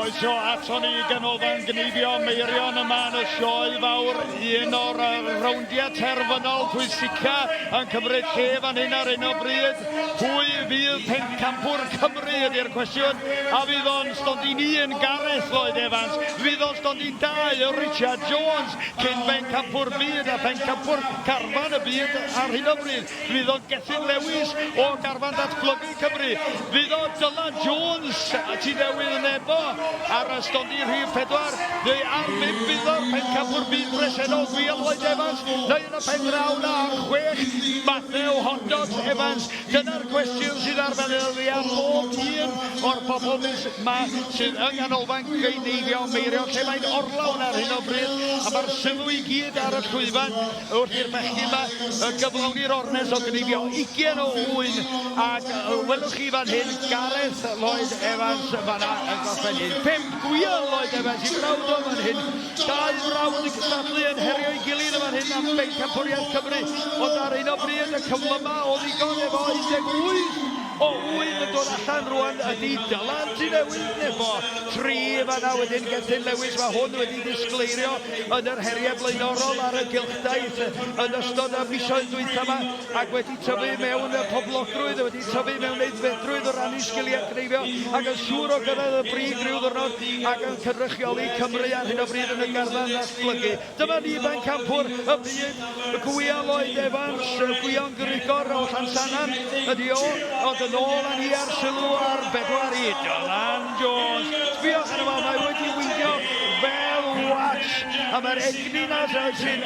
Croeso aton ni i Ganolfan Gneifio Meirion yma yn y sioe fawr, un o'r rowndiau terfynol pwysica yn cymryd lle fan hyn ar hyn o bryd. Pwy fydd pencampwr Cymru ydy'r cwestiwn, a fydd o'n stondin un Gareth Lloyd Evans, fydd o'n stondin 2 Richard Jones, cyn bencampwr byd a phencampwr carfan y byd ar hyn o bryd. Fydd o'n Gethin Lewis o garfan Datblygu Cymru. Fydd o Dylan Jones a ti newydd Nebo ar y stondin rhif 4. Neu ar bump fydd o'r pencampwr byd presennol Gwion Lloyd Evans. Neu yn y pen draw na ar chwech Matthew Hotdot Evans. Dyna'r cwestiwn sydd ar feddyliau bob un o'r bobl ma sydd yng Nghanolfan Geineifio Meirion lle mae'n orlawn ar hyn o bryd a mae'r sylw i gyd ar y llwyfan. Wrth i'r bechgyn 'ma gyflawni'r ornest o gneifio ugain o ŵyn, ac welwch chi fan hyn Gareth Lloyd Evans fan'na yn gorffen un pump. Gwion Lloyd Evans i brawd o fan hyn. Dau frawd yn cystadlu yn herio'i gilydd yn fan hyn am bencampwriaeth Cymru, ond ar hyn o bryd y cyflyma o ddigon efo 18 o ŵyn yn dod allan rwan ydy Dylan Tŷ Newydd Nebo. Tri fan'na wedyn Gethin Lewis, mae hwn wedi disgleirio yn yr heriau blaenorol ar y gylchdaith yn ystod y misoedd dwytha 'ma ac wedi tyfu mewn poblogrwydd, wedi tyfu mewn aeddfedrwydd o ran ei sgiliau cneifio ac yn siŵr o gyrraedd y brig rhyw ddwrnod ac yn cynrychioli Cymru ar hyn o bryd yn y garfan ddatblygu. Dyma ni bencampwr y byd, Gwion Lloyd Evans, Gwion Grigor o Llansannan ydi o, ond yn ôl â ni ar sylw ar bedwar i Dylan Jones. Sbïwch arno fo, mae wedi weindio fel watch, a mae'r egni 'na sy'n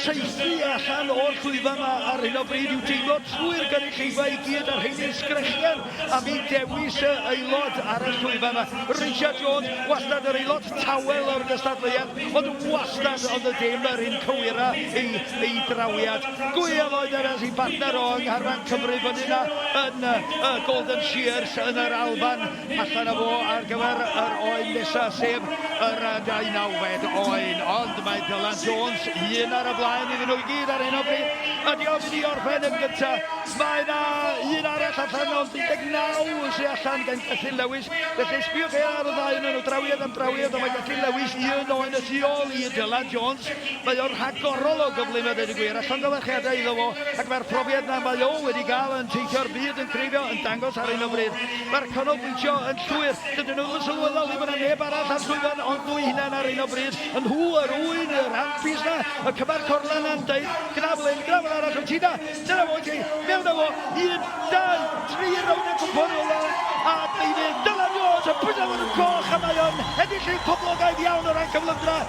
saethu allan o'r llwyfan 'ma ar hyn o bryd i'w deimlo trwy'r gynulleidfa i gyd, a'r rheini'n sgrechian am eu dewis y aelod ar y llwyfan 'ma. Richard Jones, wastad yr aelod tawel o'r gystadleuaeth, ond wastad oedd y dim yr un cywira ei, ei drawiad. Gwy Lloyd Evans i bartner o yng ngharfan Cymru fyny 'na yn y Golden Shears yn yr Alban. Allan â fo ar gyfer yr oen nesa, sef yr 19fed oen. Ond mae Dylan Jones un ar y blaen iddyn nhw i gyd ar hyn o bryd. Ydy o'n mynd i orffen yn gyntaf? Mae yna un arall allan ond 19 sy'n allan gan Gethin Lewis. Felly sbïwch chi ar y ddau yn nhw, drawiad am drawiad, ond mae Gethin Lewis un oen y tu ôl i Dylan Jones. Mae o'n rhagorol o gyflym a dweud y gwir, a llongyfarchiadau iddo fo, ac mae'r profiad 'na mae o wedi gael yn teithio'r byd yn creifio yn dangos ar hyn o bryd. Mae'r canolbwyntio yn llwyr, dydyn nhw ddim yn sylweddoli bod 'na neb arall ar llwyfan ond nhw'u hunain ar hyn o bryd, y nhw, yr ŵyn, yr handpiece 'na, y cymar corlan 'na'n deud, gwna fel hyn, gwna fel arall, wyt ti 'na, dyna fo i ti, mewn â fo, un, dau, tri, rownd y cwpan ola, a deunydd Dylan Jones yn pwyso fod yn goch a mae o'n enillydd poblogaidd iawn o ran cyflymdra.